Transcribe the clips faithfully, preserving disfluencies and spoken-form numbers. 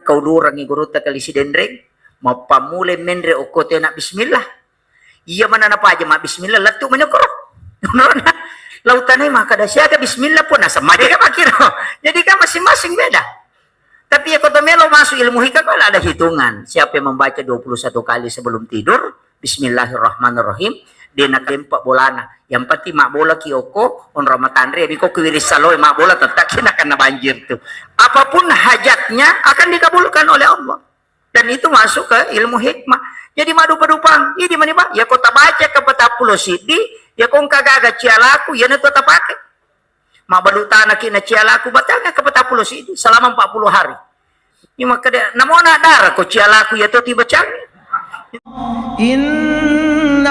Kau lurengngi gurutta Kali Sidenreng, mappammula menre okko tena bismillah. Iya mana napaja ma bismillah, lettu mani okkoro. Lautana makkeda siaga bismillah pun naseng maja ka makkiro. Jadi kan masing-masing beda. Tapi ya kota melo masuk ilmu hikam, kalau ada hitungan. Siapa yang membaca dua puluh satu kali sebelum tidur, Bismillahirrahmanirrahim, dia nak dempak bolana. Yang penting mak bola ki okko, onro matanre, biko ki wiris saloe mak bola tetap kena kena banjir tu. Apapun hajatnya akan dikabulkan oleh Allah. Dan itu masuk ke ilmu hikmah. Jadi madu pedupang, ini mani ba, ya kota baca ke peta pulo sidi, ya kong kagaga cialaku, ya netu tapake. Mabbalu tanaki na cialaku batanga ke peta pulo sidi selama empat puluh hari. Ini makkeda, namona dara ko cialaku ya to tiba cang. Innallaha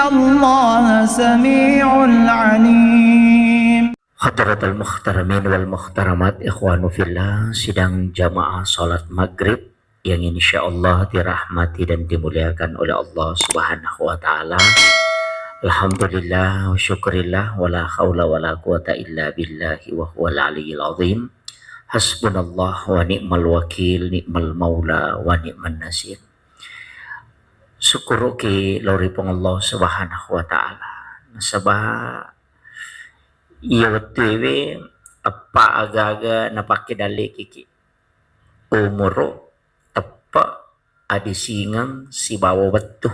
sami'un alim. Hadratal muhtaramin wal muhtaramat, ikhwanu fillah, sidang jamaah salat maghrib yang insya Allah dirahmati dan dimuliakan oleh Allah Subhanahu wa Ta'ala. Alhamdulillah, wa syukurillah, wa la haula wa la quwata illa billahi wa huwal aliyyil azim. Hasbunallah wa ni'mal wakil, ni'mal maula wa ni'man nasir. Syukuruki lao ri Puang Allah Subhanahu wa Ta'ala. Nasaba iya wettuewe eppa aga-aga napakke dallekiki. Umuru, teppe, adisingeng, sibawa wettu.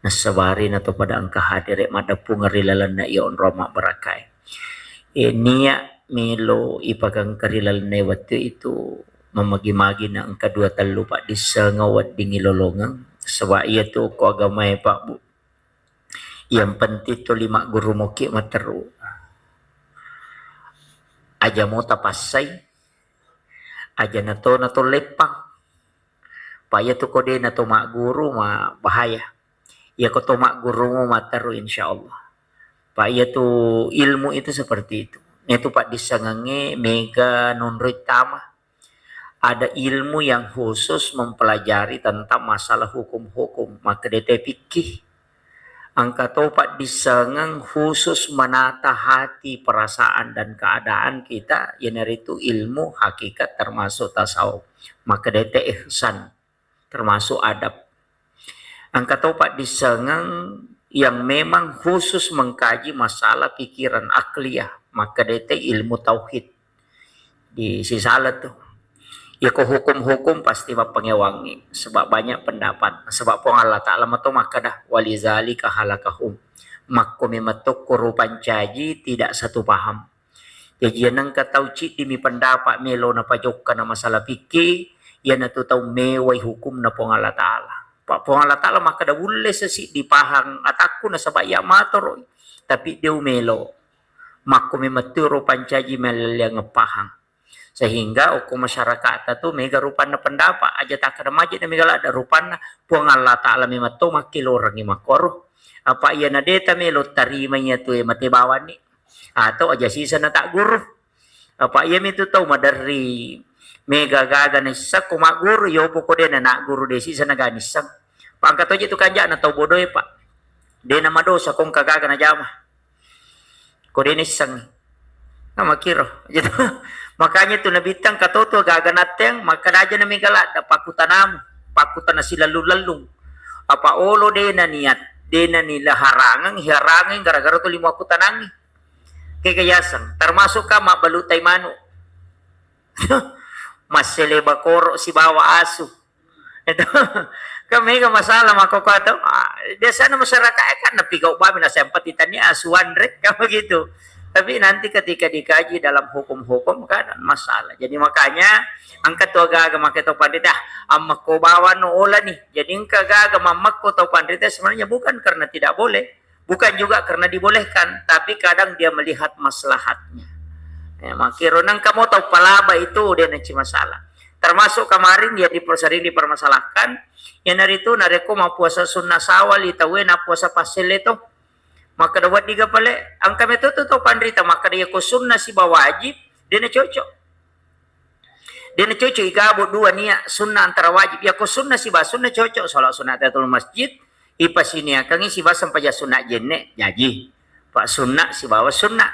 Nassabari nato pada engka hadere maddeppungeng ri lalenna iya onrong mabbarakae. E, niat melo ipagangka ri lalenna wettu itu mamagi-magi na engka dua tellu paddissengeng wedding ilolongeng. Saba iyatu ko agamae, Pak, Bu. Yang penting tuli magguru moki matteru. Aja mo tapassai, aja nato nato leppang. Pa iyatu ko de nato magguru ma bahaya. Iya ko to magguru mo matteru, insya Allah. Pa iyatu ilmu itu seperti itu. Itu paddissengengnge mega nonroi tama. Ada ilmu yang khusus mempelajari tentang masalah hukum-hukum, makkeda te fikih. Engka to paddissengeng khusus menata hati, perasaan, dan keadaan kita, iyanaritu ilmu hakikat termasuk tasawuf. Makkeda te ihsan, termasuk adab. Engka to paddissengeng yang memang khusus mengkaji masalah pikiran akliyah, makkeda te ilmu tauhid. Di sisala tu. Iya ko hukum-hukum pasti mappangewangi, sebab banyak pendapat. Sebab Puang Allah Ta'ala mato makkeda, "Walizalika halakahum." Makko memetto ko rupancaji tidak satu paham. Jaji, iya nengka tau ciddimi pendapat melo napajokka na masalah fikih, iyanatu tau mewai hukumna Puang Allah Ta'ala. Pa Puang Allah Ta'ala makkeda, "Ulle sesiddi pahang atakku nasaba iya matoroi." Tapi deu melo. Makko memetto rupancaji malelleang pahang. Sehingga okko masyarakatta tu mega rupanna pendapat, aja takkeda maje na mega ladde rupanna, Puang Allah Ta'ala memetto makkelorengi makkoro. Apa iyana deta melo tarima iyatu e mate bawanni. Atau aja sisa na tagguru. Apa iyamitu tau maderri mega gaga naisseng ko magguru, yopo ko de na nagguru de sisa na ga nisseng. Pangka toje tu kanjana tau bodoe, Pak. De na madosa ko engka gaga najama. Ko de naisseng. Nah, makkiro. Gitu. Makanya tu nabittang katoto gaga natteng, makkeda aja na mega ladde pakkutanamu, pakkutana silellung-lellung. Apa olo de na niat, de na ni laharangeng, hiarangeng gara-gara tu limu akkutanangi. Kega yaseng, termasuk ka mabbalu tai manu. Massele bakoro sibawa asu. Itu kan mega masalah makkokkoe tu. Ah, biasanya masyarakat kan napigau bami na sempat ditanya asu anre kan begitu. Tapi nanti ketika dikaji dalam hukum-hukum kan masalah. Jadi makanya engka tu gaga makkeda to panrita, "Ah, ammekko bawang no ola ni." Jadi engka gaga mammekko to panrita sebenarnya bukan karena tidak boleh, bukan juga karena dibolehkan, tapi kadang dia melihat maslahatnya. Ya, makkiro nengka mo tau palaba itu de naci masalah. Termasuk kemarin dia diper-, sering dipermasalahkan, iyanaritu narekko mappuasa sunna sawal i tauwe nappuasa passelle to. Makkeda wedding ga pale, engka meto tu tau panrita makkeda iya ko sunna siba wajib, de nacocok. De nacocok igabung dua niat sunna antara wajib. Iya ko sunna siba sunna cocok, salat sunat tahiyatul masjid, ipasiniakangi siba sempajang sunat jenne, jaji. Pak sunna sibawa sunna.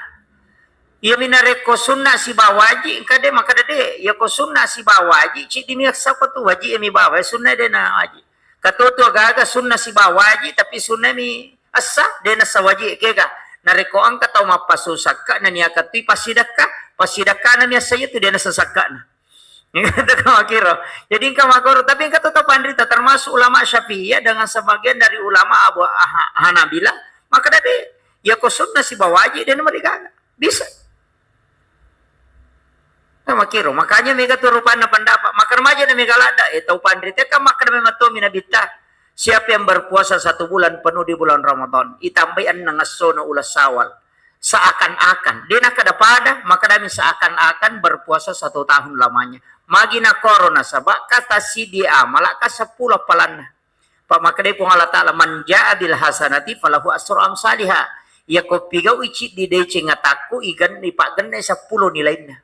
Iyami narekko sunna sibawa waji, engka de makkeda de. Iyako sunna sibawa waji, ciddi mi essa ko tu waji mi bawa, sunna de na waji. Katoto gaga sunna sibawa waji, tapi sunna mi essa, de nessa waji kega. Narekko engka tau mappasu sakka, naniaka tui passidekka, passidekka na mi essa itu de nessa sakkana. Itu makiro. Jadi engka makoro, tapi engka tetap panrita termasuk ulama Syafi'iyah dengan sebagian dari ulama Abu Ha-, Hanabila, makkeda de, iyako sunna sibawa waji de na marigaga. Bisa. Nah, makiro, makanya mega tu rupanna pendapat. Maka remaja na mega ladda, eh, tau panrita kan makkeda memang tomi nabitta. Siapa yang berpuasa satu bulan penuh di bulan Ramadan, itambai enneng essona uleng Syawal. Seakan-akan, de nakkeda pada, makkedami seakan-akan berpuasa satu tahun lamanya. Magi nakoro nasaba kata sidi amala ka seppulo palanna. Pa makkedai Puang Allah Ta'ala, "Man jaa bil hasanati falahu asru amsaliha." Iyako pigau'i ciddi deceng atakku, igen-, ipaggenne seppulo nilainna.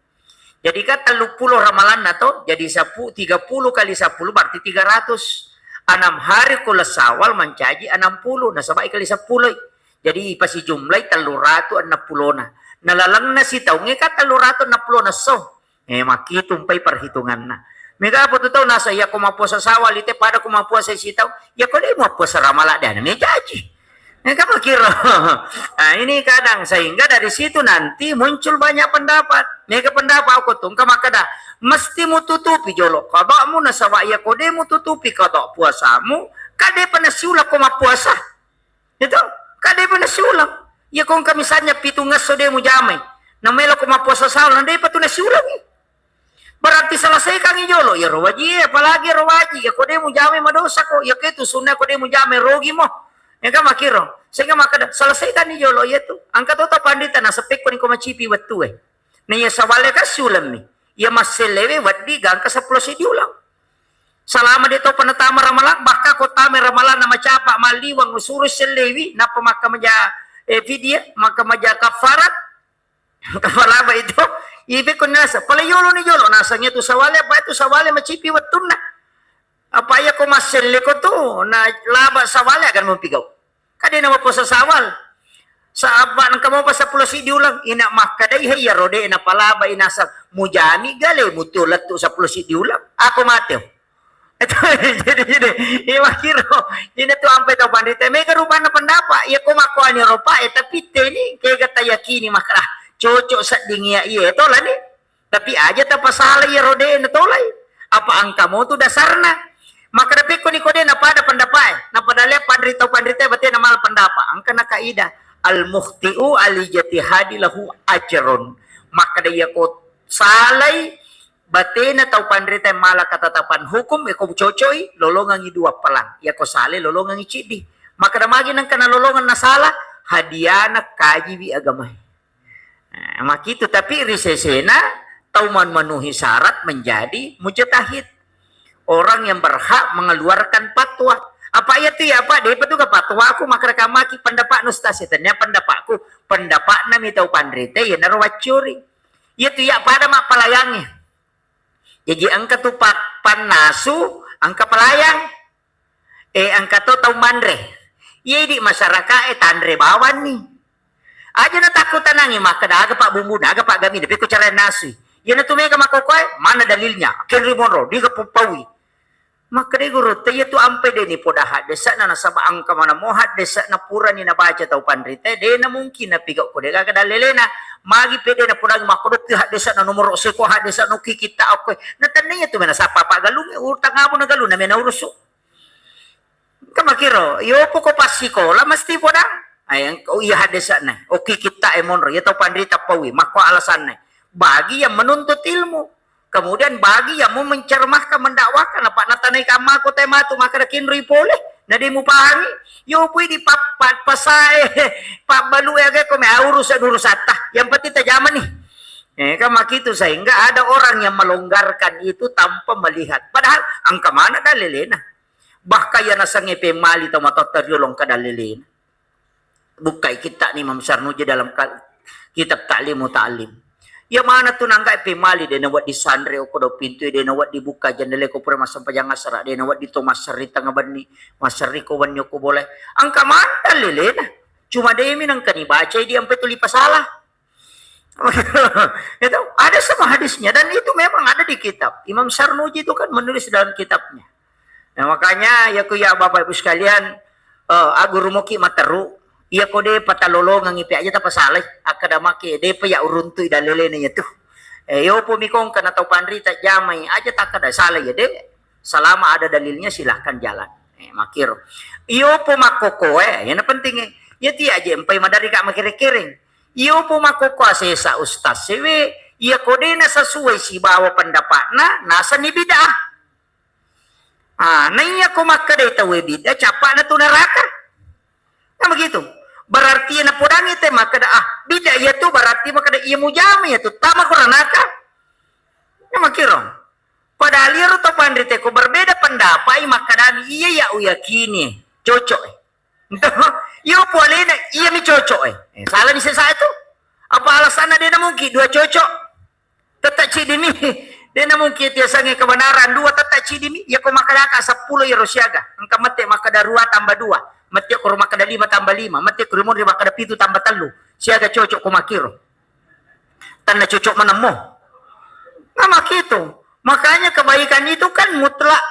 Jadi kan telluppulo ramalanna to, jadi seppu-, tiga puluh kali seppulo berarti tiga ratus. Enam hari ko uleng Syawal mancaji enam puluh, nasaba kali seppulo. Jadi ipasijumlai telluratu enneppulona. Nalalenna sitaungnge kan telluratu enneppulona so. Eh, makkitu mpai perhitunganna. Mega apa tu tau nasa, iyako mappuasa Syawal ite pada ko mappuasa sitau, iyako de mappuasa Ramalang de na mejaji. Eh, kan makiro. Nah, ini kadang sehingga dari situ nanti muncul banyak pendapat. Mega pendapat aku tu engka makkeda, mesti mututupi jolo qada'mu nasaba iyako de mututupi qada' puasamu, kan depa nasiulang ko mappuasa. Itu, kan depa nasiulang. Iyako engka misalnya pitungngesso de mujamai, na meloko mappuasa Syawal, na depa tu nasiulangi. Berarti selesaikangi jolo iyaro wajie, apalagi iyaro waji. Iyako de mujamai madosako, iyako itu sunna ko de mujamai rogimo. Engka makiro. Sehingga makkeda, selesaikanni jolo iyatu. Engka to tau panrita naseppekkoni ko macipi wettue. Na iya Syawale kan siulammi. Iya massellewe wedding gangka seppulo siddi ulang. Salama de topa natama Ramalang, bahkan ko tama Ramalang na macapa malliwang usuru sellewi, nappa makkamaja, eh, fidyah, makkamaja kafarat, kapalaba itu, ibe ko nasa, pala yolo ni jolo, nasang itu Syawale, apa itu Syawale macipi wettunna. Apa iya ko masselle ko tu, na laba Syawale akan mupigau. Ka de na mappuasa Syawal. Saba engka mopa seppulo siddi uleng, ina makkedai, he, iyaro de napalabai naseng mujami gale mutu lettu seppulo siddi uleng. Ako mateo. Jadi, jadi, iya makiro. Ina tu ampai tau panrita. Mega rupanna pendapat. Iya ko makkuani ropa, eh, tapi teni kega tayakini makkeda cocok sedding iya, iya tolani. Tapi aja tapasala iyaro de natolai. Apa engka mo tu dasarna. Makkeda pekkoni ko de napada pendapat e. Napada lea panrita-, panrita batena mala pendapat. Engka na kaidah. Al mukhti'u al ijtihadi lahu ajrun. Makkeda iyako salai batena tau panrita mala ketetapan hukum, iyako cocoi lolongangi dua palang. Iyako salai lolongangi ciddi. Makkeda magi nengka nalolongeng nasala, hadiana kajiwi agamae. Nah, makitu, tapi ri sesena tau memenuhi syarat menjadi mujtahid. Orang yang berhak mengeluarkan fatwa. Apa iya tu ya, Pak? Depa tu ka fatwaku, makkedakan maki pendapatna Ustaz. Ya, tennia pendapatku. Pendapatna mi tau panrita, iyanaro waccuri. Iya tu ya, pada mappalayangi. Jaji engka tu pa-, pannasu, engka palayang. Eh, engka to tau manre. Iya idi masyarakat e tanre bawanni. Aja natakkutanangi makkeda aga pabbumbuna, aga paggamina, pekko cara nasui. Iyana tu mega makkokkoe, mana dalilnya? Kenri monro, diga popaui. Makkeda guru, te iya tu ampe de ni poda haddesana nasaba engka mana mo haddesana purani nabaca tau panrita, de na mungkin napigau ko de gaga dalelena. Magi pede na podangi makkodokki haddesana nomoro seko haddesana okki kitta okkoe. Na tennia tu mena sappa paggalungi, utang abu na galuna mena urusu. Engka makkiro, yopo ko passikola mesti podang. Ai, engka, oh iya haddesana. Okki kitta e monro, iya tau panrita paui, makko alasanna. Bagi yang menuntut ilmu. Kemudian bagi yang mau mencermahkan, mendakwahkan, apa natanai kamako te matu, makkeda kinrui pole, na de mupahangi. Yopo idi pa-, pa-, pasae, pabbalue aga ko me, ah, urusan urusatta. Yang penting tajamani. Eh, kan makitu, sehingga ada orang yang melonggarkan itu tanpa melihat. Padahal engka mana dalelena. Bahkan iya nasengnge pemmali tau matoatta riolo engka dalelena. Bukkai kitta ni Imam Sarnuji dalam ka-, kitab Ta'lim Muta'allim. Iya mana tu nangga pemmali de nawedding sanre okko do pintue, de nawedding bukka jendele ko pura massempajang asara, de nawedding to masserri tengnga benni, masserri ko wenni okko bolae. Engka mana dalelena. Cuma de mi nengka ni bacai di ampe tuli pasala. Itu ada semua hadisnya dan itu memang ada di kitab. Imam Sarnuji itu kan menulis dalam kitabnya. Nah, makanya ya ku ya Bapak Ibu sekalian, eh, aguru muki materu, iya ko de patalolongengi pe aja tapasalai, akkada make de pa ya uruntui dalelena ya tu. Eh, yo po mikong kana tau panrita jamai aja takkada salai ya de. Selama ada dalilnya silahkan jalan. Eh, makiro. Iyo po makkoko eh, yang penting eh. Ya ti aja empai madari ka makere-kereng. Iyo po makkoko asesa ustaz sewe, iya ko de na sesuai sibawa pendapatna, nasani bid'ah. Ah, naiya ko makkeda tauwe bid'ah, cappa'na tu neraka. Nah, begitu. Berarti napodangi te makkeda, ah, bid'ah iya tu, berarti makkeda iya mujama iya tu, tama ko neraka. Nah, makiro. Padahal iyaro to panrite ko berbeda pendapat, makkedami iya ya uyakini, cocok. Iyo po alena, iya mi cocok eh. Eh, salah bisa saya tu. Apa alasanna de na mungkin dua cocok? Tette cidimi. De na mungkin tiasangnge kebenaran dua tette cidimi. Ya ko makkadaka seppulo iyaro siaga. Engka mette makkada dua tambah dua. Mette ko makkada lima tambah lima. Mette ko rimonri makkada pitu tambah tellu. Siaga cocok ko makiro. Tanna cocok menemmo. Nah, makitu. Makanya kebaikan itu kan mutlak.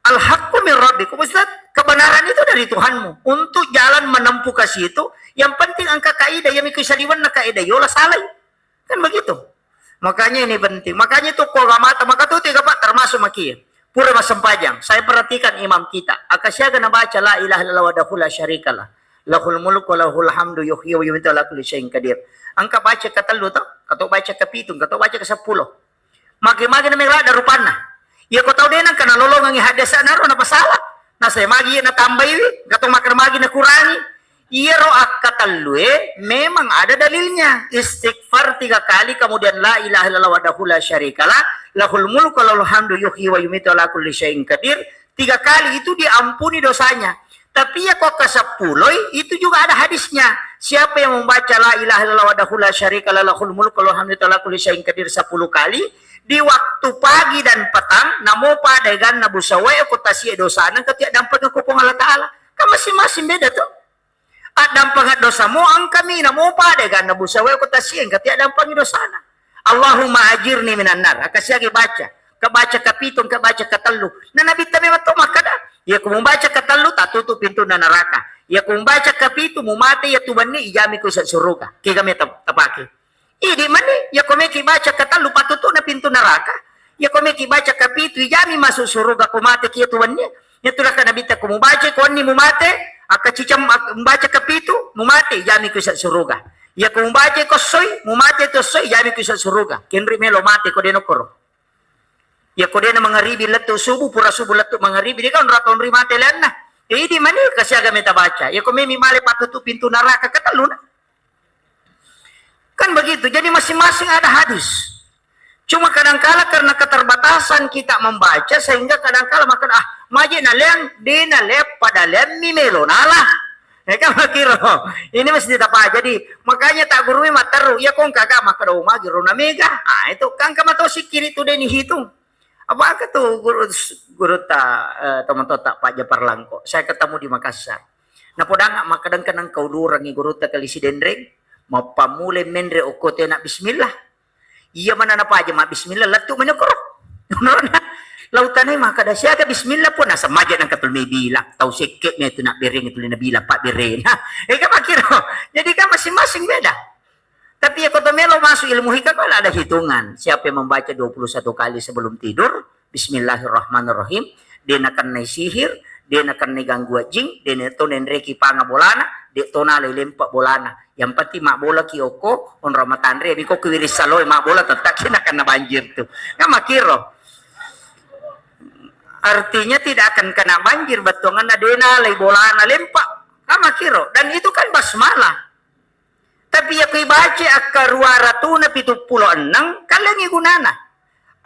Al-haqqu min rabbikum. Ustaz, kebenaran itu dari Tuhanmu. Untuk jalan menempuh ke situ, yang penting engka kaidah, yang mengikuti saliwanna kaidah, yola salai. Kan begitu. Makanya ini penting. Makanya itu ko mata maka tu tiga pak termasuk maki. Pura masempajang. Saya perhatikan imam kita. Akasiaga na baca la ilaha illallah wahdahu la syarikalah. Lahul mulku wa lahul hamdu yuhyi wa yumitu ala kulli syai'in qadir. Engka baca ketellu to, kato baca kepitung, kato baca ke sepuluh. Magi-magi na mega ladda rupanna. Iya ko tau de nengka nalolongengi haddese'na ro napasala. Nasai magi natambaiwi, engka to makkeda magi nakurangi. Iyaro akkatellue memang ada dalilnya. Istighfar tiga kali, kemudian la ilaha illallah wahdahu la syarikalah, lahul mulku wa lahul hamdu yuhyi wa yumitu ala kulli syai'in qadir. Tiga kali itu diampuni dosanya. Tapi ya ko keseppuloi itu juga ada hadisnya. Siapa yang membaca la ilaha illallah wahdahu la syarikalah lahul mulku wa lahul hamdu ala kulli syai'in qadir sepuluh kali di waktu pagi dan petang, namo pada ganna busawae ko tasie dosana ketia dampeng ko Puang Allah Taala. Kan masing-masing beda tuh. Addampeng dosamu engkami namo pada ganna busawae ko tasie ketia dampeng dosana. Allahumma ajirni minan nar. Akasiagi baca. Kebaca kepitung, kebaca ketellu. Nah, Nabi tabe matto makkada, ya ko membaca ketellu tatutup pintu neraka. Ya ko membaca kepitu mu mate ya tu banni ijami ku suruga. Kega me tap-, tapake. Idi mani, ya ko meki baca ketellu patutup na pintu neraka. Ya ko meki baca kepitu ijami masuk suruga ko mate ki ya tu banni. Ya tu raka Nabi ta ko mubaca ko anni mu mate, akka cicam ak-, mubaca kepitu mu mate ijami ku suruga. Ya ko mubaca ko soi mu mate to soi ijami ku suruga. Kenri melo mate ko deno koro. Ya ko dena mangaribi lettu subuh, pura subuh lettu mangaribi, de kan rata onri mate lenna. Idi mani kasiaga meta baca. Ya ko memi male patutup pintu neraka ketelluna. Kan begitu. Jadi masing-masing ada hadis. Cuma kadangkala karena keterbatasan kita membaca sehingga kadangkala makan ah maje na leang de na leang pada leang mi melo nala. Ya kan makiro. Ini mesti tapa. Jadi makanya tak gurui materu. Ya kong kagak maka do magi rona mega. Ah itu kan kama tosi kiri tu deni hitung. Apa aka tu guru guru ta eh, teman tota Pak Japar Langko. Saya ketemu di Makassar. Napodanga maka dengka nang kau durangi guru ta kali si dendreng. Mappamule menre okko tena bismillah. Iya mana napaja ma bismillah lettu mani okoro. Lautanai maka da siaga bismillah pun asa maja nang katul me bilang tau sekke me tu nak bereng tu lina bilang pak bereng. Ega makiro. Jadi kan masing-masing beda. Tapi ya kota melo masuk ilmu hikam kalau ada hitungan. Siapa yang membaca dua puluh satu kali sebelum tidur, Bismillahirrahmanirrahim, de nakennai sihir, de nakennai gangguan jing, de na to nenreki panga bolana, de to nalai lempa bolana. Yang penting mabbola ki okko, onrong matanre, miko ki wiris saloe mabbola tetap ki nakenna banjir tu. Kan makiro. Artinya tidak akan kena banjir, bettuanganna de nalai bolana lempa. Kan makiro. Dan itu kan basmalah. Tapi ya kui baca akka ruaratuna pitu pulo enneng, kalengi gunana.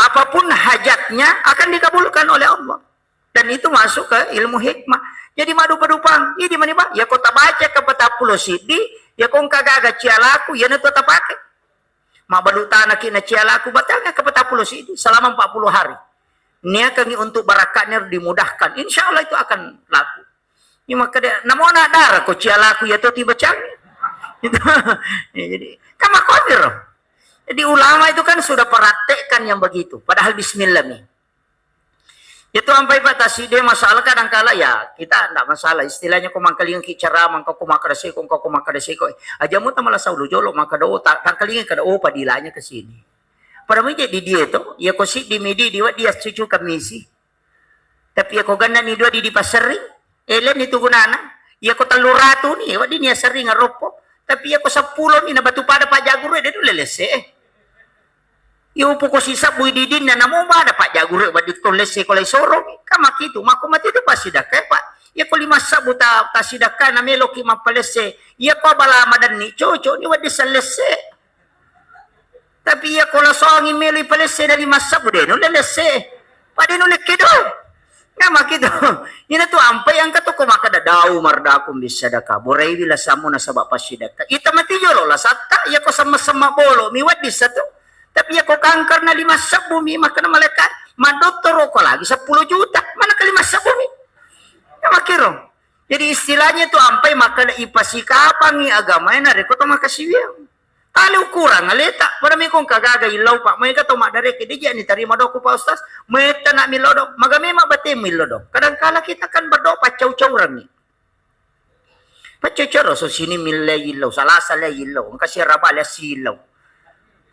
Apapun hajatnya akan dikabulkan oleh Allah. Dan itu masuk ke ilmu hikmah. Jadi madupa-dupang, idi mani ba, ya ko tabaca ke patappulo siddi, ya ko engka gaga cialaku, ya natu tapake. Mabalu tanaki na cialaku batanga ke patappulo siddi selama empat puluh hari. Niakangi untuk barakatnya dimudahkan. Insya Allah itu akan laku. Ini maka dia, namona dara ko cialaku ya to tiba cang. Itu. Ya, jadi, kama kafir. Jadi ulama itu kan sudah praktekkan yang begitu, padahal bismillah mi. Itu ampai Pak Taside masalah, kadang kala ya kita ndak masalah, istilahnya ko mangkalingki ceramah, engka ko makkeda seko, engka ko makkeda seko. Aja muta malah saulu jolo makkeda, oh, ta-, tangkalingi kada, oh, padilanya ke sini. Pada mui jadi dia itu, ya ko siddi midi diwa dia cucu kamisi. Tapi iya ko gennani dua di, dipasserring, eh, lainni tu gunana. Iya ko tellu ratu ni, wedding ni asserring aroppo. Tapi iya ko seppulo mi na batu pada Pak Jaguru, de nulle lesse, eh. Iya upu ko sisebbu i didinna, namo bada Pak Jaguru, wedding to lesse ko lai sorong. Kan makitu, mako mati tu passidakka, eh, Pak. Iya ko lima sebbu ta, tasidakka na meloki mappalesse. Iya ko bala madenni, cocok ni wedding sellesse. Tapi iya ko lasongi melo ipalesse dari massabu, de nulle lesse. Pada nulle kedo. Nah, makitu. Ina tu ampai angka tu ko makkeda, "Dau mardaku bissadaka. Boraiwi lasammu nasaba passidakka." Ita mati jolo lasatta, iya ko semma-semma bolo mi wedding satu. Tapi iya ko kanker na lima sebbu mi, makkeda malaikat, "Madottoro ko lagi seppulo juta. Mana ke lima sebbu mi?" Ya makiro. Jadi istilahnya tu ampai makkeda ipasikapangi agamae narekko to makasiwiang. Tali ukurang aleta, pada mekong kagaga illau, Pak. Maega tau maddareke, deja ni tarima doku, Pak Ustaz. Metta nak millau do, maga memang batemu illau do. Kadangkala kita kan berdoa pacau-caurangi. Pacau-cau so sini millai illau, salasa lai illau, engka siaraba lai sillau.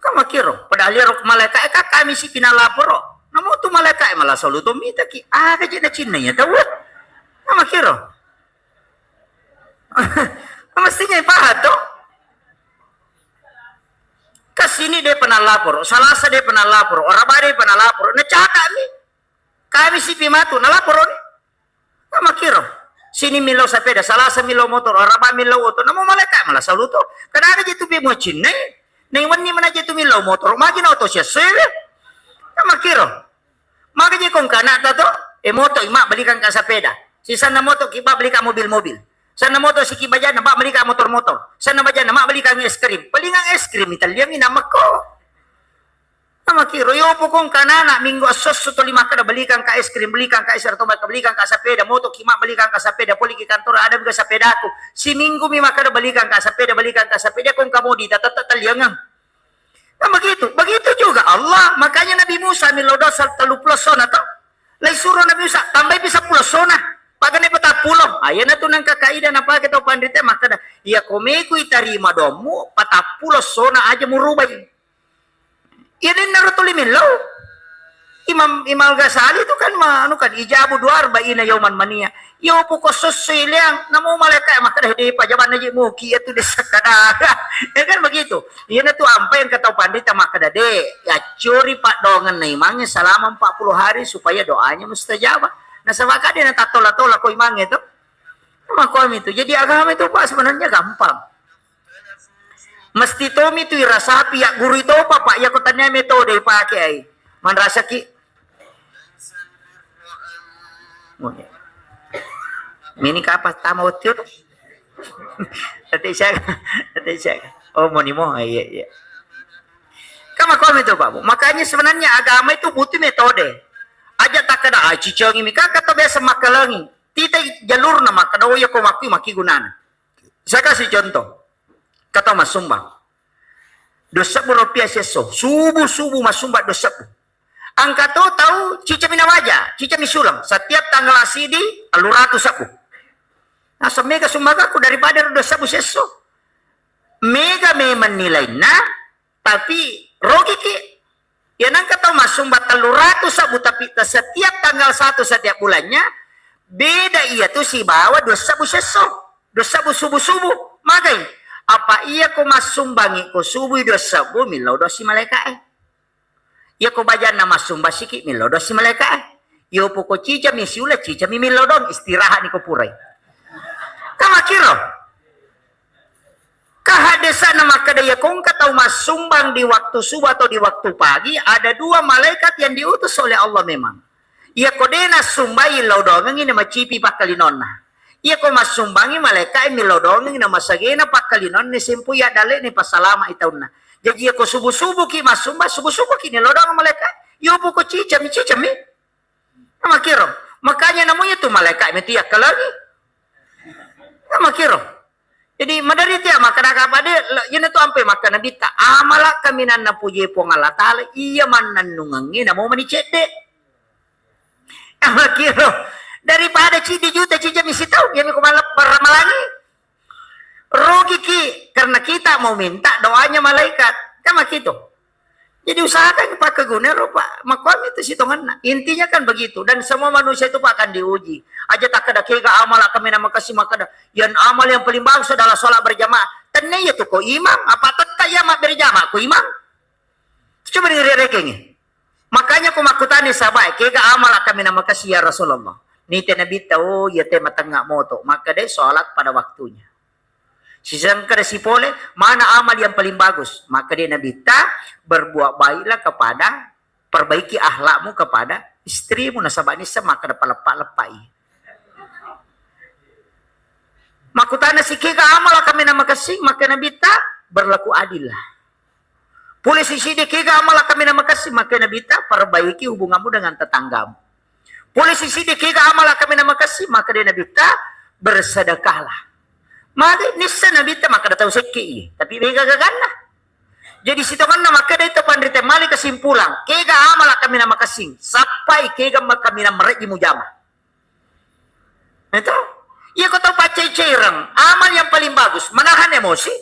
Kan makiro, padahal iyaro malaika e, kakami si kina laporo. Namo tu malaika e malah solu to mitaki. Aga je na cinna ya tau. Kan makiro. Mestinya paham to. Kasini de pernah lapor, Salasa de pernah lapor, Araba de pernah lapor, na cakak mi. Kami sipi matu, na lapor ni. Kama kiro. Sini millau sepeda, Salasa millau motor, Araba millau oto, namo malaika malah saluto. Kadang aja tu bi muacinne. Neng wenni mana aja tu millau motor, magi na oto sia sewe. Kama kiro. Maka je kong kana ta to, e moto ima belikan ka sepeda. Si sanna moto ki ba belikan mobil-mobil. Sanna moto si ki bajana ba belikan motor-motor. Sanna bajana ma belikan es krim. Belikan es krim italian ina mekko. Ama kiro yo pokong kana na minggu asosso to lima kada belikan ka es krim, belikan ka es krim, belikan ka sepeda, moto ki ma belikan ka sepeda, poli ki kantor ada juga sepedaku. Si minggu mi makada belikan ka sepeda, belikan ka sepeda, kong kamodi tata taliangan. Kan begitu. Begitu juga Allah. Makanya Nabi Musa millau dosa tellu pulo sona to. Lai suruh Nabi Musa, tambai pi seppulo sona. Pagane patappulo. Ayana tu nang kaidah napake tau panrita makkada, iya komeku itarima doammu, patappulo sona aja murubai. Iya denna ro tuli millau. Imam, Imam Ghazali itu kan ma-, anu kan, ijabu dua arba'ina yauman mania. Yo poko sossoi leang, namo malaika makkada, "Hede, pajabanna je muki, iya tu desa kada." Ya kan begitu. Iyana tu ampai yang kata pandita makkada, "De, accori paddoangenna imangnge selama empat puluh hari supaya doanya mustajabah." Nasaba kade na tattola-tola ko imangnge tu. Makomi tu. Jadi agama itu, Pak, sebenarnya gampang. Mesti tomi tu irasapi, ya guru itu apa, Pak? Ya ko tania metode ipake ai. Manrasaki. Mini kapas tama otiur. Tadi saya, tadi saya. Oh, moni mo. Iya, iya. Kan makomi tu, Pak, Bu. Makanya sebenarnya agama itu butuh metode. Aja takkada, "Ah, cicongi mi." Kan kata biasa makkalangi. Tita jalurna makkada, "Oh, iya ko makki, makki gunana." Saya kasih contoh. Kata massumbang. Dua sebbu rupiah siesso. Subuh-subuh massumbang dua sebbu. Angka to tau cicami nawaja, cicami sulang. Setiap tanggal asidi, tellu ratu sebbu. Nah, semega sumbangku daripada dua sebbu siesso. Mega memang nilainna, tapi rogiki. Ya nangka tau massumba tellu ratu sebbu, tapi ta-, setiap tanggal satu setiap bulannya, beda iya tu sibawa dua sebbu siesso, dua sebbu subuh-subuh. Magai, apa iya ko massumbangi ko subuh dua sebbu, millau dosi malaika e. Iya ko bajanna massumba siki, millau dosi malaika e. Yo poko cicami siula, cicami millau dong, istirahat ni ko purai. Kamakiro. Kahadesana makkeda, iya kongka tau massumbang di waktu subuh atau di waktu pagi, ada dua malaikat yang diutus oleh Allah memang. Iya ko de nassumbai, lao dongengi na macipi pakkalinonna. Iya ko massumbangi, malaikae mi lao dongengi na masagena pakkalinonna, sempu iya dalle'ni passalama i taunna. Jaji iya ko subuh-subuh ki massumbang, subuh-subuh ki ni lao dongeng malaikae. Iyo poko cicami, cicami. Makiro. Makanya namu iya tu malaikae mi tu yakkalangi. Makiro. Jadi maderri tia makkeda kapang de, le-, iyana tu ampe makkeda Nabitta, amala kaminang napujie Puang Allah Taala, iya mannennungengnge namo mani cedde. Makkiro, daripada ciddi juta cijami sitaung, iyami ko mala-, baramalangi. Rugi ki, karena kita mau minta doanya malaikat. Kan makkitu. Jadi usahakan pakkeguna ro, Pak. Makkuami itu sitonganna. Intinya kan begitu. Dan semua manusia itu, Pak, akan diuji. Aja takkeda kega amala kaminang makessing, makkeda, yang amal yang paling bagus adalah sholat berjamaah. Tennia iya tu ko imang, apa tetta iya mabbere jamaah ko imang? Coba dengerin rekengi. Makanya ko makkutani sahabat, kega amala kaminang makessing ya Rasulullah? Nite Nabitta, oh, iya te matengnga moto. Makkeda sholat pada waktunya. Sisengkeda sipole, mana amal yang paling bagus? Makkeda Nabitta, berbuat baiklah kepada, perbaiki akhlakmu kepada istrimu, nasaba nisseng makkeda paleppa-leppai. Makkutana si kega amala kaminang makessing, makkeda Nabitta, berlaku adil lah. Pole si siddi kega amala kaminang makessing, makkeda Nabitta, perbaiki hubunganmu dengan tetanggamu. Pole si siddi kega amala kaminang makessing, makkeda Nabitta, bersedekahlah. Magi nisseng Nabitta makkeda tau sekke i, tapi mega gaganna. Jadi sitonganna makkeda itu panrita mali kesimpulan, kega amala kaminang makessing, sappai kega ma-, kaminang marejji mujama. Itu. Iya ko tau paccai-caireng, amal yang paling bagus, menahan emosi.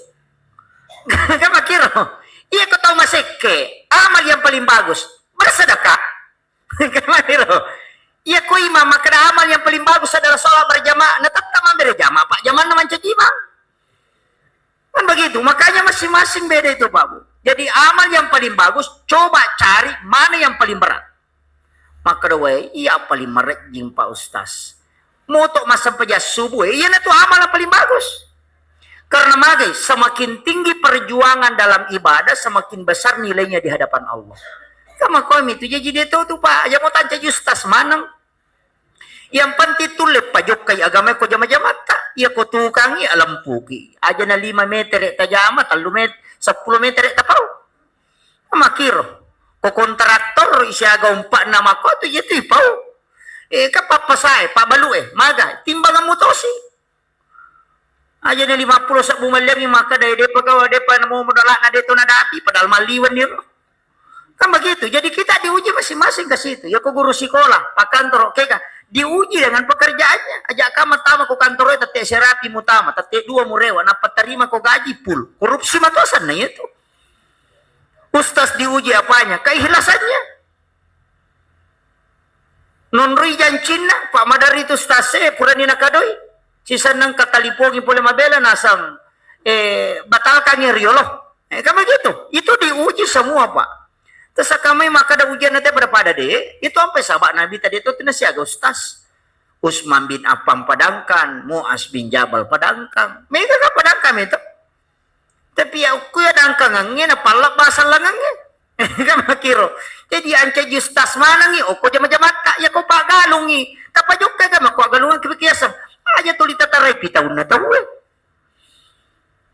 Kan makkiro. Iya ko tau masekke, amal yang paling bagus, bersedekah. Kan makkiro. Iya ko imang makkeda amal yang paling bagus adalah sholat berjamaah, na tetta mabbere jamaah, Pak, jamanna mancaji imang. Kan begitu, makanya masing-masing beda itu, Pak Bu. Jadi amal yang paling bagus, coba cari mana yang paling berat. Makkeda wae, iya paling marejjing, Pak Ustaz. Moto massempajang subuh, eh, iyana tu amal yang paling bagus. Karena magai, semakin tinggi perjuangan dalam ibadah, semakin besar nilainya di hadapan Allah. Kan makkuami tu, jaji de to tu, Pak, aja mo tancaji ustaz maneng. Yang penting tulle pajokkai agama ko jama-jamatta. Iya ko tukangi alempuki. Aja na lima meter tajama, tellu met-, seppulo meter tapau. Makkiro. Ko kontraktor siaga umpa'na makko tu iya tu ipau. Eh, ka pappasae, pabbalu e, maga, timbangan mutosi. Aja na lima puluh sebbu malliangngi makkeda, eh, depa gawa, depa namo modala'na de to nadapi, padahal malliwenni ro. Kan begitu. Jadi kita diuji masing-masing ke situ. Ya ko guru sikola, pakkantoro, kega diuji dengan pekerjaannya. Aja kama tama ko kantoro tette serapi mutama, tette dua murewa, nappa tarima ko gaji full. Korupsi matosanna itu. Ustaz diuji apanya? Keikhlasannya. Nonroi jancinna, Pak, maderri tu ustaz e, purani nakadoi. Sisenna engka talipongi pole mabela naseng, eh, batalkangi riolo. Eh, kan begitu. Itu diuji semua, Pak. Terus kamai makkeda ujian nanti pada-pada de, itu ampai sahabat Nabi tadi itu tina siaga ustaz. Utsman bin Affan padangkang, Muaz bin Jabal padangkang. Mega kan padangkang itu. Tapi ya, ku ya dangkangengnge, na pallebba sellengengnge. Kan makkiro. Jadi ancaji ustaz manengngi, okko jama-jamatta, ya ko paggalungngi. Tapajokka kan makko aggalungan kiaseng. Aja tuli tatarai pitaunna tauwe.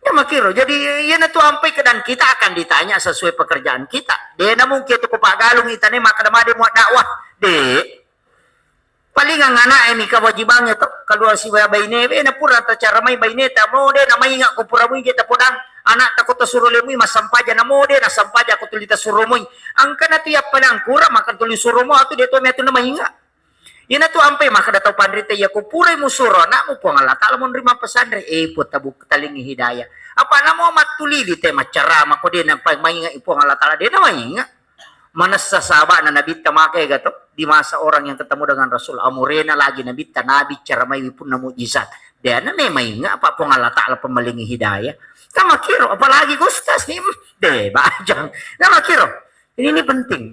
Ya makkiro. Jadi iyana tu ampai keadaan kita akan ditanya sesuai pekerjaan kita. De na mungkin tu ko paggalungngi tane makkeda made mua dakwah. De. Palingang ana'e mi kewajibangnge to, keluar siba bainewe, na pura tacaramai baineta, mo de namainga ko pura muige tapodang, ana'ta ko tasuro lemui massampajang, na mo de nassampajang ko tuli tasuro moi. Angkana tu yappanang kura maka tuli suro mo atu de to mi atu namainga. Ina tu ampai makkeda tau panrita, iya ko purai musuro ana'mu Puang Allah Taala monri mappesanre, eh, Puang tabu-, talingi hidayah. Apa namo mattulili te maccarama ko de nampai mainga i Puang Allah Taala, de namainga. Manessa sahaba'na Nabitta maka ega to, di masa orang yang ketemu dengan Rasul, amurena lagi Nabitta, nabi caramaiwi punna mukjizat. De na memang inga apa Puang Allah Taala pemmalingi hidayah. Kan makkiro, apalagi ko ustaz ni, hmm, de bajang. Kan makkiro. Ini, ini penting.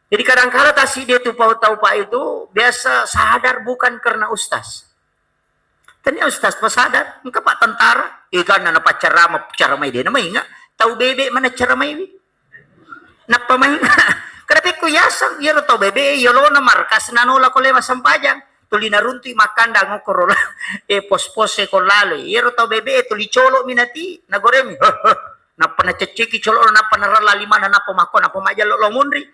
Jadi kadangkala tasi dia tu pau tau pak itu biasa sadar bukan karena ustaz. Tania ustaz pa sadar, engka pak tentara, eganna napaccarama, caramai de namainga, tau bebe mana caramaiwi. Nappa mainga. Kenapa ku yasang, iyaro tau bebe, yolona markas nanola ko lewat sempajang. Tuli naruntui makkandang okkoro la, eh, pos-pos e ko lalo. Iyaro tau bebe, tuli colo minati, nagoremi. Nappa nacecceki colo, nappa naralla limana, nappa makko, nappa majallo lo munri.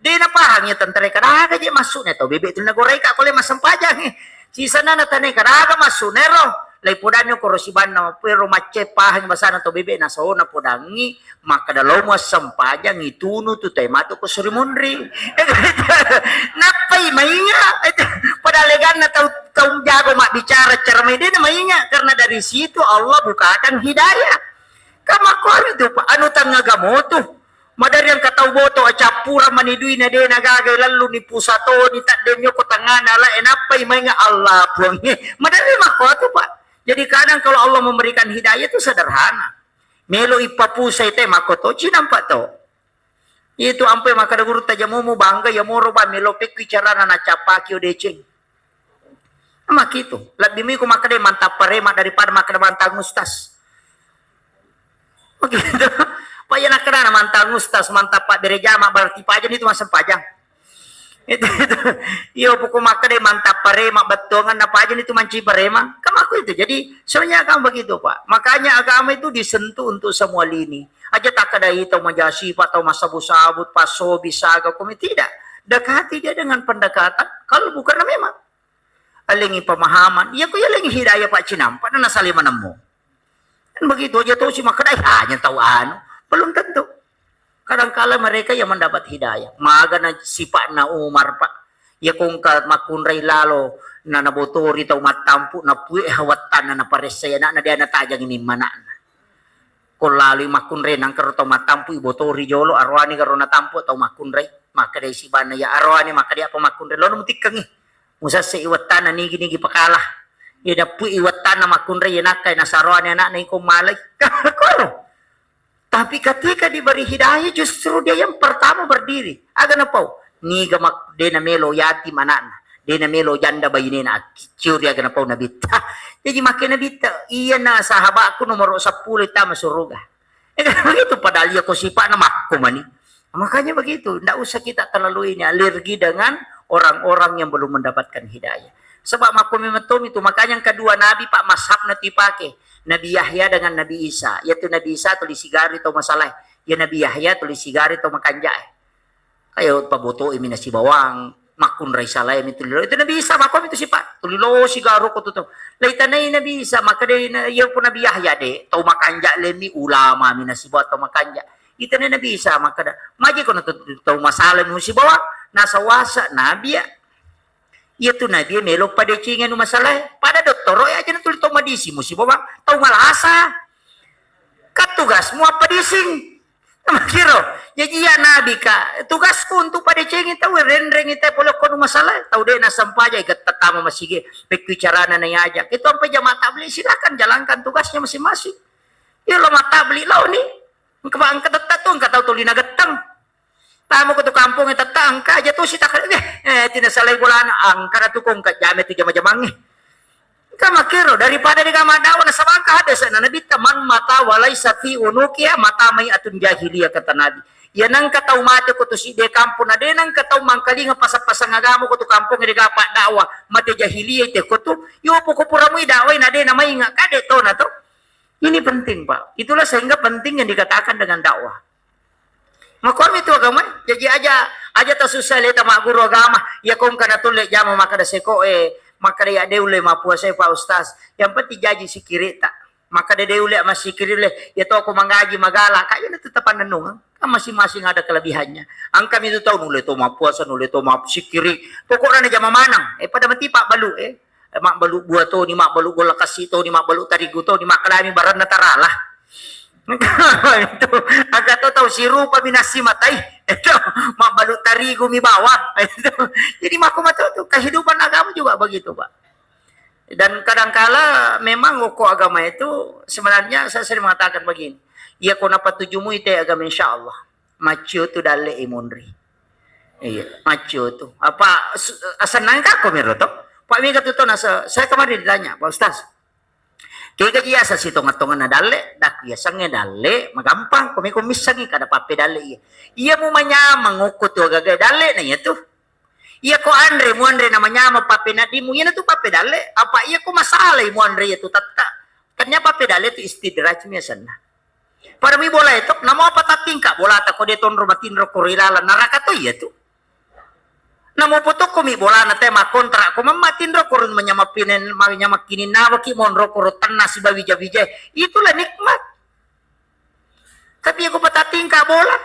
De napahang iya tentara e, kadaga je massu'na tau bebe tu nagoreka ko le massempajang e. Sisanna natane kadaga massu'na ero. Laipodanni okoro sibanna, pero macce pahang basana to bebe, nasona podangi, makkeda, "Lo muassempajang, itunu tu tai matu ko suri munri." Nappai mainga. Padahal leganna tau, tau jago mabbicara cara mai, de na mainga, karena dari situ Allah bukakan hidayah. Kamakkuami tu, Pak, anu tangngagamo tu. Madari engka tau boto, acappurang mani duina, de nagaga, lalluni pusatoni, tadde nyoko tangngana, la, e, nappai mainga, Allah, Puangnge. Madari makko tu, Pak. Jadi kadang kalau Allah memberikan hidayah itu sederhana. Melo ipapusai te makko to, cinampa to. Itu ampe makkeda gurutta, jamomu bangga, ya moro ba melo pekki carana nacappaki o deceng. Makkitu, lebbi miko makkeda mantap parema daripada makkeda mantang ustas. Begitu. Pak, iya nakkeda mantang ustas, mantap pabbere jama, berarti paja itu massempajang. Itu, itu. Iyo, poko makkeda mantap parema, bettuangan na paja itu manci parema. Kan makko itu. Jadi, sebenarnya kan begitu, Pak. Makanya agama itu disentuh untuk semua lini. Aja takkeda tau majasipa, tau massabut-sabut, passobi, saga, komi, tidak. Dekati dia dengan pendekatan, kalau bukan memang. Alengi pemahaman, iya ko iya alengi hidayah, Pak, cinampa na nasale manemmu. Kan begitu aja tuh si makkeda, "Eh, hanya tahu anu." Belum tentu. Kadangkala mereka yang mendapat hidayah. Magana sipa'na Umar, Pak. Iya ko engka makkunrai lalo, na nabotori tau mattampu, na pue hawattanna, na paressai anakna, dia natajang ini manakna. Ko lalui makkunrai, nangkaro tau mattampu ibotori jolo, aroani garo natampu tau makkunrai. Makkedai sibanna, "Ya aroani, makkeda apa makkunrai? Lono mutikkengi. Musasse iwattanna nigi-nigi pakala. Iya dappui iwattanna makkunrai, iya nakkai nasaroani anakna iko malai." Koro. Tapi ketika diberi hidayah, justru dia yang pertama berdiri. Aga napau? Niga mak-, dena melo yatim anakna, dena melo janda bainena, akkiccuri aga napau nabitta. Jadi makkeda nabitta, "Iya na sahabatku nomor sepuluh tama suruga." Eh, kan begitu, padahal iya ko sipa'na makko mani. Makanya begitu, ndak usah kita terlalu ini, alergi dengan orang-orang yang belum mendapatkan hidayah. Sebab makko memang tomi tu, makanya yang kedua nabi, Pak, mazhabna tu ipake. Nabi Yahya dengan Nabi Isa. Yaitu Nabi Isa tuli sigari tau masalai. Ya Nabi Yahya tuli sigari tau makanjae. Kayo pabotoimi nasibawang, makkunrai salae mi tuli lo. Itu Nabi Isa, makko mi tu sipa. Tuli lo sigaro ko tu tau. Laitanai Nabi Isa, makkedai na, iya pun Nabi Yahya de, tau makanja lemi ulama mi nasibawa tau makanja. Itanai Nabi Isa, makkeda, "Maji kono tu tau masalai musibawang, nasawasa nabi ya." Iya tu nabi melo padecengi anu masalae. Pada dottoro e aja na tuli tau madising musibawang, tau malasa. Kan tugasmu appadising. Makkiro, jaji iya nabi ka, tugasku untuk padecengi tau, renrengi tau pole ko nu masalae. Tau de nassempajang, getta tama masigi, pekki carana naiaja. Itu ampe jamaah tabligh, silakan jalankan tugasnya masing-masing. Iya lo matabligh lo ni. Engka, engka tetta tu, engka tau tuli nagettang. Tama ko tu kampong e tetta, engka aja tu sitakkale, eh, eh, tina salai bolana, engka na tu ko engka jame tu jama-jamangnge. Engka makkiro, daripada dega maddawa nasaba engka hadis na nabitta, "Man mata wa laisa fi unuqihi mata mai'atun jahiliyah," kata Nabi. Iya nengka tau mate ko tu sidde kampong, na de nengka tau mangkalinga pasang-pasang agama ko tu kampong e dega paddawa, mate jahiliyah te ko tu, yo poko pura mui dakwai na de namainga, kade to na to. Ini penting, Pak. Itulah sehingga penting yang dikatakan dengan dakwah. Makkuami tu agama, jaji aja, aja tasussa leta magguru agama. Iya ko engka natulle jama makkeda seko e, makkeda iya de ulle mappuasai Pak Ustaz. Yang penting jaji sikirita. Makkeda de ulle massikiri ulle, iya to ko mangaji magala, kak iya tu tapannennung. Kan masing-masing ada kelebihannya. Engka mi tu tau nulle to mappuasa, nulle to massikiri. Pokokna na jama maneng. Eh, pada mati Pak balu e. Eh, mabbalu bua toni, mabbalu golla kassi toni, mabbalu tarigu toni, makkedami baranna tarala. Itu, aga to tau sirupa mi nassi matai. Itu, mabbalu tarigu mi bawang. Itu. Jadi makko matu tu, kehidupan agama juga begitu, Pak. Dan kadangkala memang okko agama itu sebenarnya saya sering mengatakan begini. Iya ko napatujumu ite agama insya Allah. Maccio tu dalle i monri. Iya, maccio tu. Apa su-, asennang kako mero to? Pak mega tu to nasa, saya kemarin ditanya, "Pak Ustaz, kega ji asa sitongeng-tongenna dalle?" Dak, iya sange dalle, magampang, ko meko missangi kada pappe dalle iya. Iya mu manyamang okko tu agaga dalle na iya tu. Iya ko anre, mu anre na manyamang pappe naddimu, iya na tu pappe dalle. Apa iya ko masalai mu anre iya tu tetta. Tanya pappe dalle tu istidraj mi asenna. Pada mi bola itu, namo apa tattingka bola ta ko de tonro matinro ko ri lalang neraka to iya tu. Namo potokko mi bola na te makontrak ko mamma matinro, koro manyamappinen-, manyamakkininnawa ki monro, koro tenna sibawa wija-wija. Itulah nikmat. Tapi iya ko patatingka bola,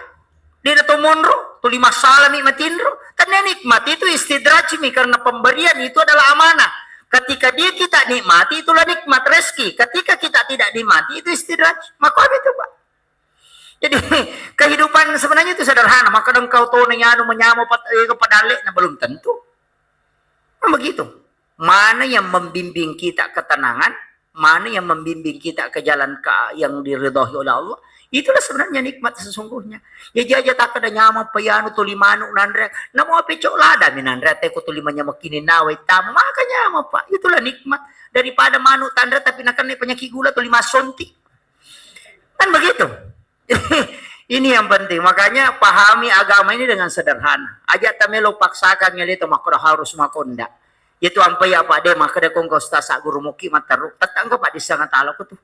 de' na to monro, tuli massala mi matinro. Tennia nikmat itu istidraj mi, karena pemberian itu adalah amanah. Ketika dia kita nikmati, itulah nikmat rezeki. Ketika kita tidak nikmati, itu istidraj. Maka itu, Pak. Jadi, kehidupan sebenarnya itu sederhana. Maka engkau to na anu menyamo pat-, eh, padalle, nah, belum tentu. Nah, begitu. Mana yang membimbing kita ketenangan, mana yang membimbing kita ke jalan ka-, yang diridhoi oleh Allah, itulah sebenarnya nikmat sesungguhnya. Ya, jaja tak ada nyamang, payanu tuli manuk nanre, namo ape cok lada mi nanre, teko tuli manyamang kini nawa tamu, maka nyamang, Pak. Itulah nikmat daripada manuk tanre tapi nakenna penyakit gula tuli masonti. Kan begitu. Ini yang penting. Makanya pahami agama ini dengan sederhana. Aja tamelo paksakan ngele to makkoro harus makonda. Itu ampai apa de makkeda kongko ustaz guru muki matteru. Tetangga Pak di sana talo tu.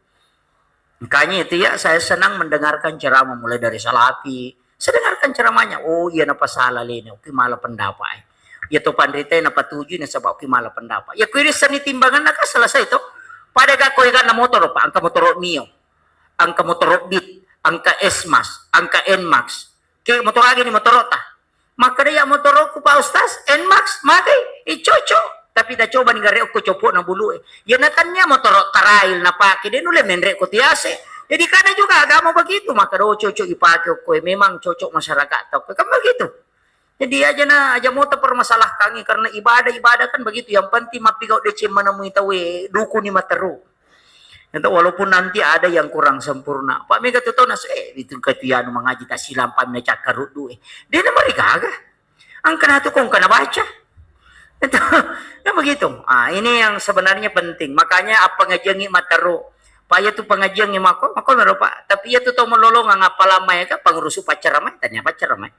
Makanya itu ya, saya senang mendengarkan ceramah mulai dari Salafi. Saya dengarkan ceramahnya. Oh, iya, napa salah lene. Oke, malah pendapat. Ya to panrita napa tuju nasaba oke malah pendapat. Ya kuwi seni timbangan naka selesai to. Pada gak koi kan motor Pak, angka motor Mio. Angka motor Beat, angka S-Max, angka N-Max. Ke motor lagi nih motor ta. Makkeda ya motorku Pak Ustaz, N-Max, magai, eh, cocok. Tapi dah coba nih gare okko copok na bulu eh. Ya natannya motor tarail na pakai, dia nule menre ko tiase. Jadi karena juga agama begitu, maka do cocok dipakai okko, eh, memang cocok masyarakat tau. Kan begitu. Jadi aja na, aja mau terpermasalahkan karena ibadah-ibadah kan begitu. Yang penting mappigau deceng menemui tawe, dukuni materu. Itu walaupun nanti ada yang kurang sempurna. Pak mega tu tau nasu, eh, itu ketianu mengaji tak silam pamina cakkaruddu, eh. Dia nama gaga. Angkana tu kong kana baca. Itu, ya begitu. Ah, ini yang sebenarnya penting. Makanya apa ngajiangi materu. Pak ya tu pengajiangi mako, mako mero Pak. Tapi ya tu tau melolongang apa lama ya kan pengurusu pacar ramai, tanya pacar ramai.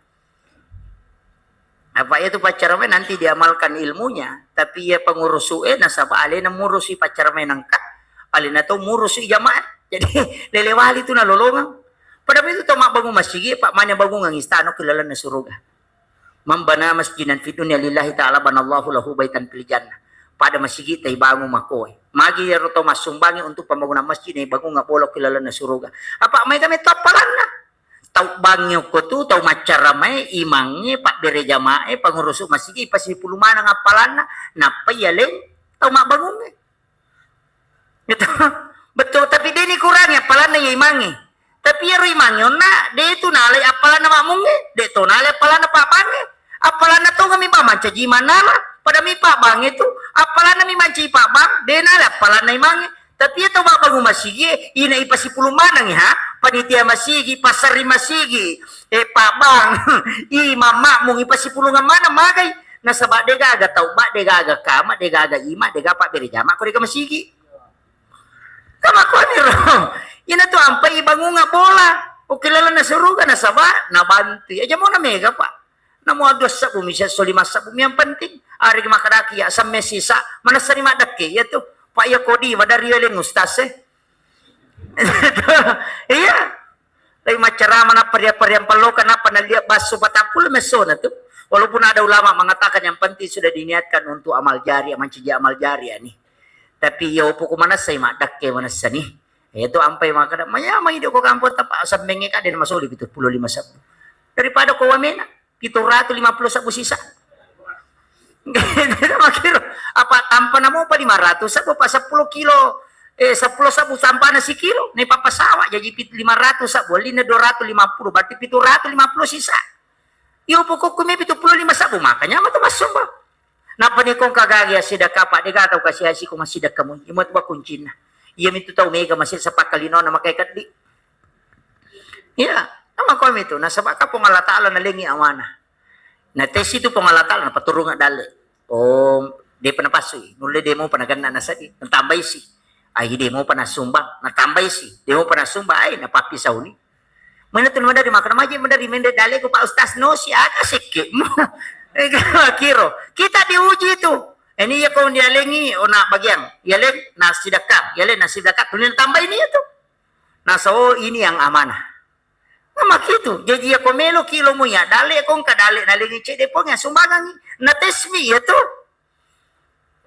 Apa iya tu paccaramae nanti diamalkan ilmunya, tapi iya pangurusue nasaba alena murusi paccaramae nangka, alena to murusi jamaah. Jadi lele wali tu nalolongeng. Padahal itu to mabbangung masigi, Pak, mane bangungang istana ki lalenna suruga. Man bana masjidan fid dunya lillahi ta'ala banallahu lahu baitan fil jannah. Pada masigi tai bangung makoe. Magi iyaro to massumbangi untuk pembangunan masjid ne bangunga bolo ki lalenna suruga. Apa maega metto appalanna? Tau bangnge okko tu, tau maccaramae, imangnge, pabbere jamae, pangurusu masigi, ipasipulung maneng appalanna, nappa iyaleng tau mabbangungnge. Gitu. Betul, tapi de nikurangi appalanna iya imangnge. Tapi iyaro imangnge onna, de tu nalai appalanna makmungnge, de to nalai appalanna pabbangnge. Appalanna tongeng mi ba mancaji imang nala, pada mi pabbangnge tu, appalanna mi mancaji pabbang, de nalai appalanna imangnge. Tapi iya tau mabbangung masigi e, ina ipasipulung maneng ha, panitia masigi, passerring masigi, eh, pabbang, imang makmung ipasipulungeng maneng magai. Nasaba de gaga tau ba, de gaga kama, de gaga ima, de gaga pabbere jama ko de gaga masigi. Kama koniro. Ina tu ampai ibangunga bola. Oke lalenna suruga nasaba nabantui. Aja mona mega, Pak. Namo dua sebbu mi, siesso lima sebbu mi, yang penting arega makkadaki ya semme sisa, manessani maddekke iya tu. Pak iya kodi, wadari weleng ustaz e. Iya. Tapi maccarama nappa ria-, pariampalloka nappa nalia basso patappulo messona tu. Walaupun ada ulama mengatakan yang penting sudah diniatkan untuk amal jariah, mancaji amal jariah ni. Tapi iya opo ko manessai maddekke manessani. Iya tu ampai makkada, maya mai ko kampong tapa semmengnge kade masoli pitu pulo lima sebbu. Daripada ko wamena. Pitu ratu lima pulo sebbu sisa. Makkiro, apa tampa namopa lima ratu sebbu, apa seppulo kilo, eh, seppulo sebbu tampana sikilo, ne papa sawah, jaji pit-, lima ratu sebbu, ellinna dua ratu lima pulo, berarti pitu ratu lima pulo sisa. Iyo pokokku me pitu pulo lima sebbu, makanya matu massomba. Nappa ni kong kagagi assidekka, apa dega tau kasi-asi ko massidekka mu, imut ba kuncinna. Iya mitu tau mega masih sapakkalinona makai keddi. Iya, nama komi tu. Nasaba ka Puang Allah Ta'ala nalengi amanah. Natesi tu Puang Allah Ta'ala, napaturunga dalle. Oh, depa napasui. Nulle demo panaganna nasadi. Natambai si. Ai demo panasumbang. Natambai si. Demo panasumbang. Ai napappisauni. Mana tu madari makan maji, madari mende dalle ku Pak Ustaz no si aga sikki. Kiro. Kita diuji tu. Ini ya kau dialengi, oh, nak bagian. Yaleng, nasidakka. Yaleng, nasidakka. Tulen tambai ni tu. Nasa, oh, ini yang amanah. Nah, makitu. Jaji iya ko melo ki lo muya, dalle ko engka dalle nalengi cedde pong ya sumbangangi. Na tesmi iya tu.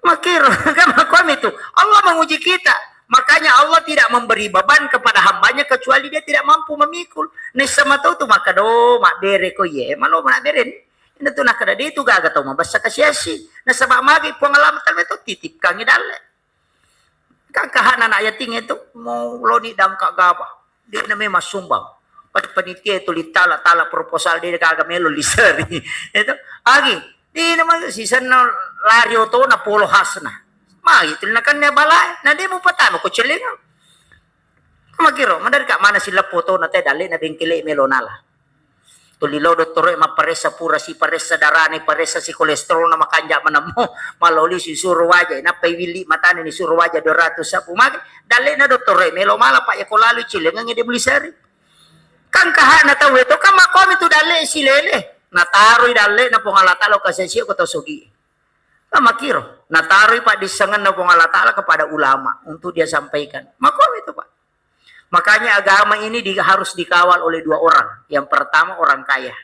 Maka Kan makkua mi tu, Allah menguji kita. Makanya Allah tidak memberi beban kepada hambanya kecuali dia tidak mampu memikul. Naisseng mato tu makkeda, "Oh, mabbere ko iye, malo mabbere ni." Ina tu nakkeda, "De tu gaga tau mabessa kasiasi." Nasaba magi Puang Allah Taala to titipkangi dalle. Kan kahana anak yatim itu mau loni dangka gaba. De na memang sumbang. Pada panitia itu litala-tala proposal de gaga melo liseri. Itu agi. Di nama sisenna lari otona polo khasna. Magi tu nakanne balae, na de mupatama ko celenga. Makiro, maderri ka mana sileppo otona te dalle na bengkele melo nala. Tuli lao dottoro e mapparessa pura siparessa darane, paressa si kolesterol na makanja manammo, maloli si suro waja, nappai willi matane ni suro waja dua ratus sabu mage, dalle na dottoro e melo mala pa yako lalu cilengengnge de muliseri. Kan kahana tau e to kan makomi tu dalle silele. Nataroi dalle na Puang Allah Taala kasih ko tau sogi. Kan makiro, nataroi paddissengenna Puang Allah Taala kepada ulama untuk dia sampaikan. Makomi tu, Pak. Makanya agama ini di, harus dikawal oleh dua orang. Yang pertama orang kaya.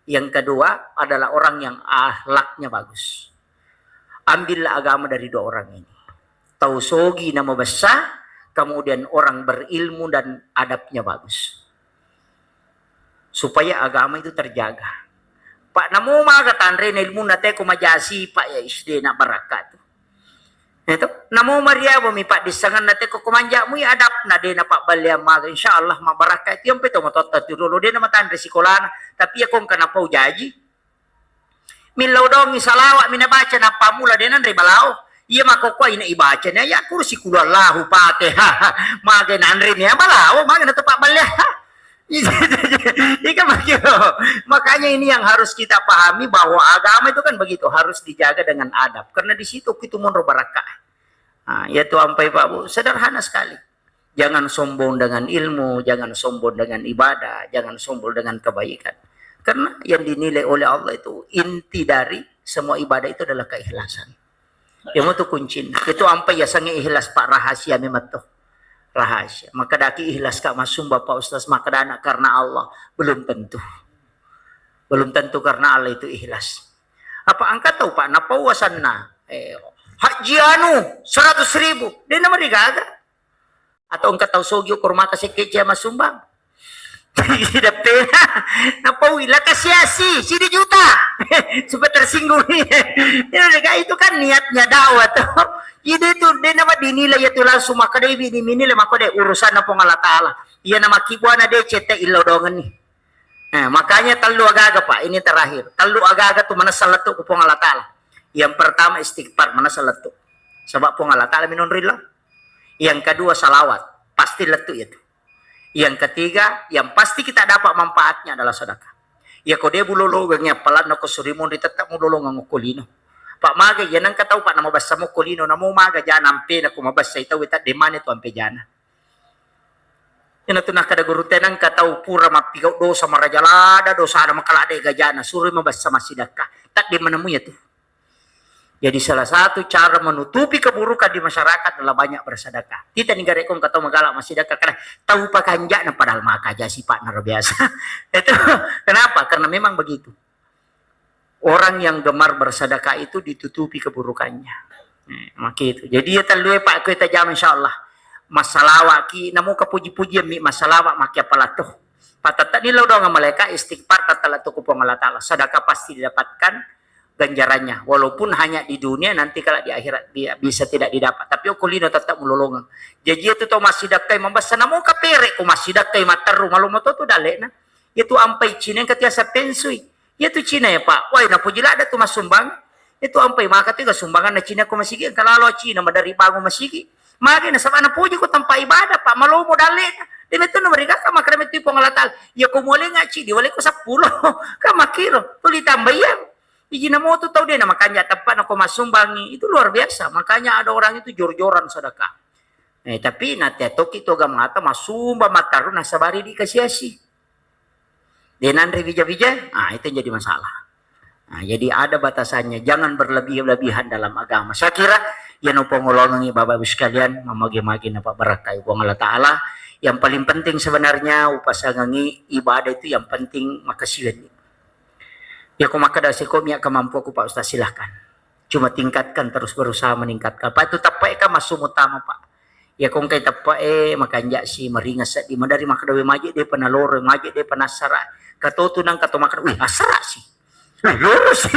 Yang kedua adalah orang yang akhlaknya bagus. Ambillah agama dari dua orang ini. Tau sogi na mabessa, kemudian orang berilmu dan adabnya bagus. Supaya agama itu terjaga. Pak, namo maga tanre na ilmu na te ko majasi, Pak, ya isde na barakka tu. Itu, namo mariawa mi paddissengenna te ko, ko manjak mui adab na de na pabballeang maga, insya Allah mabarakka itu yang peto matotta tu dulu de na matanre sikolana, tapi ya kong kana pau jaji. Millau dongi salawat mina baca nappa mula de nanre balao. Iya makkokkoe ina ibaca ni ayat kursi kulu Allahu Fatihah. Maga nanre mi balao, maga na tu pabballeang. Ika makiro. Makanya ini yang harus kita pahami bahwa agama itu kan begitu, harus dijaga dengan adab. Karena di situ kita monro barakka. Nah, ya tu ampai Pak Bu, sederhana sekali. Jangan sombong dengan ilmu, jangan sombong dengan ibadah, jangan sombong dengan kebaikan. Karena yang dinilai oleh Allah itu inti dari semua ibadah itu adalah keikhlasan. Yang itu kuncinya. Itu ampai ya sange ikhlas Pak, rahasia memang tuh. Rahasia. Maka daki ikhlas Kak masumba Pak Ustaz, maka dana karena Allah. Belum tentu. Belum tentu karena Allah itu ikhlas. Apa angka tau Pak, napau asanna, eh, Haji Anu, seratus ribu. De na marigaga. Atau engka tau sogi ukur maka sekke cia masumbang. Deppena. Napau ila kasiasi, sidi juta. Supaya tersinggung. Ya, itu kan niatnya dakwah tuh. Jadi itu de na dinilai ya tu langsung maka de ini minilai maka de urusan Puang Allah Taala. Iya nama kibuana de cete illau dongan ni. Nah, makanya tellu agaga, Pak, ini terakhir. Tellu agaga tu manessa lettu ku Puang Allah Taala. Yang pertama istighfar, manessa lettu. Sebab Puang Allah Taala minonrilla. Yang kedua salawat, pasti lettu itu. Yang ketiga, yang pasti kita dapat manfaatnya adalah sedekah. Ya ko de bulolongeng ya palanna ko surimun ri tetap mulolongeng ko lino. Pak maga ya nengka tau Pak nama bassa mo ko lino, namo maga jana ampe na ko mabassa tau tak demane tu ampe jana. Ina tu nakkeda gurutta, nengka tau pura mappigau dosa maraja lada, dosana makaladde gajana, suroi mabessa massidakka. Tadde manamuya tu. Jadi salah satu cara menutupi keburukan di masyarakat adalah banyak bersedekah. Kita ni gareko engka tau magala massidakka karena tau pakanjana padahal maka aja sifatna biasa. Itu kenapa? Karena memang begitu. Orang yang gemar bersedekah itu ditutupi keburukannya. Eh, maka itu. Jadi ya tellue Pak ko tajama insyaallah. Massalawaki, namuka puji-pujian mi massalawa maki appalatto. Patattani lao doang malaika istighfar tattalatto ku Puang Allah Taala. Sedekah pasti didapatkan ganjarannya. Walaupun hanya di dunia nanti kalau di akhirat bi-, bisa tidak didapat. Tapi okko lino tetap mulolongeng. Jadi itu tau massidakkai mabessa namuka pere ko massidakkai matteru malumo to tu dalekna. Itu ampai Cina yang ketiasa pensui. Iya tu Cina ya, Pak. Wai, napuji ladde tu massumbang. Itu ampai maka tu sumbangan na Cina ko masigi, engka lalo Cina madari bangun masigi. Magi nasaba napuji ko tempat ibadah, Pak, malomo dalle. De metu na mereka ka makara metu Puang Allah Taala. Ya ko mole ngaci di wale ko seppulo. Ka makiro, tuli tambaiang. Iji na motu tau de na makanja tempat na ko massumbangi. Itu luar biasa. Makanya ada orang itu jor-joran sedekah. Eh, tapi natea toki tu agamata massumba matteru nasabari di kasiasi. De nanre wija-wija, ah, itu yang jadi masalah. Nah, jadi ada batasannya, jangan berlebih-lebihan dalam agama. Saya kira, ya no pengolongi Bapak Ibu sekalian, mamagi-magi napa barakai Puang Allah Taala. Yang paling penting sebenarnya upasangangi ibadah itu yang penting makasiwen. Ya ko makkeda siko miak kemampuanku Pak Ustaz, silahkan. Cuma tingkatkan terus, berusaha meningkatkan. Pak, itu teppe' kan masuk utama, Pak. Ya kongkai teppe' e makanja' si maringa seddi, madari makkedawe maje' de' panaloro, maje' de' panasara. Katotu nang kato makkeda, "Wih, asara si. Wih, loro si."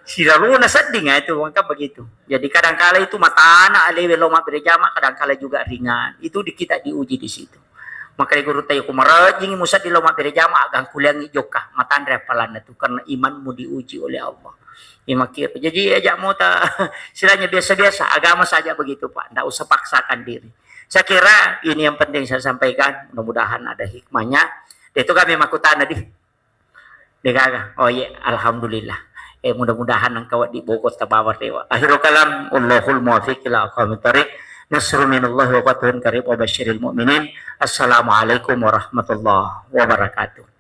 Silalona sedding, ah, itu kan begitu. Jadi kadangkala itu matana alewe lao mabbere jama, kadangkala juga ringan. Itu di kita diuji di situ. Makanya guru tayo ku marajing musaddi lao mabbere jama, agangkuliangi jokka, matanre appalanna tu karena imanmu diuji oleh Allah. Imakiro. Jadi aja' mota istilahnya biasa-biasa, agama saja begitu, Pak. Ndak usah paksakan diri. Saya kira ini yang penting saya sampaikan. Mudah-mudahan ada hikmahnya. Itu kami makutana di. Degaga. Oh iya, alhamdulillah. Eh, mudah-mudahan engka wedding Bogor tabawa rewa. Akhirul kalam, wallahul muwaffiq ila aqwamit thariq. Nasrun minallahi wa fathun qarib wa basyiril mu'minin. Assalamualaikum warahmatullahi wabarakatuh.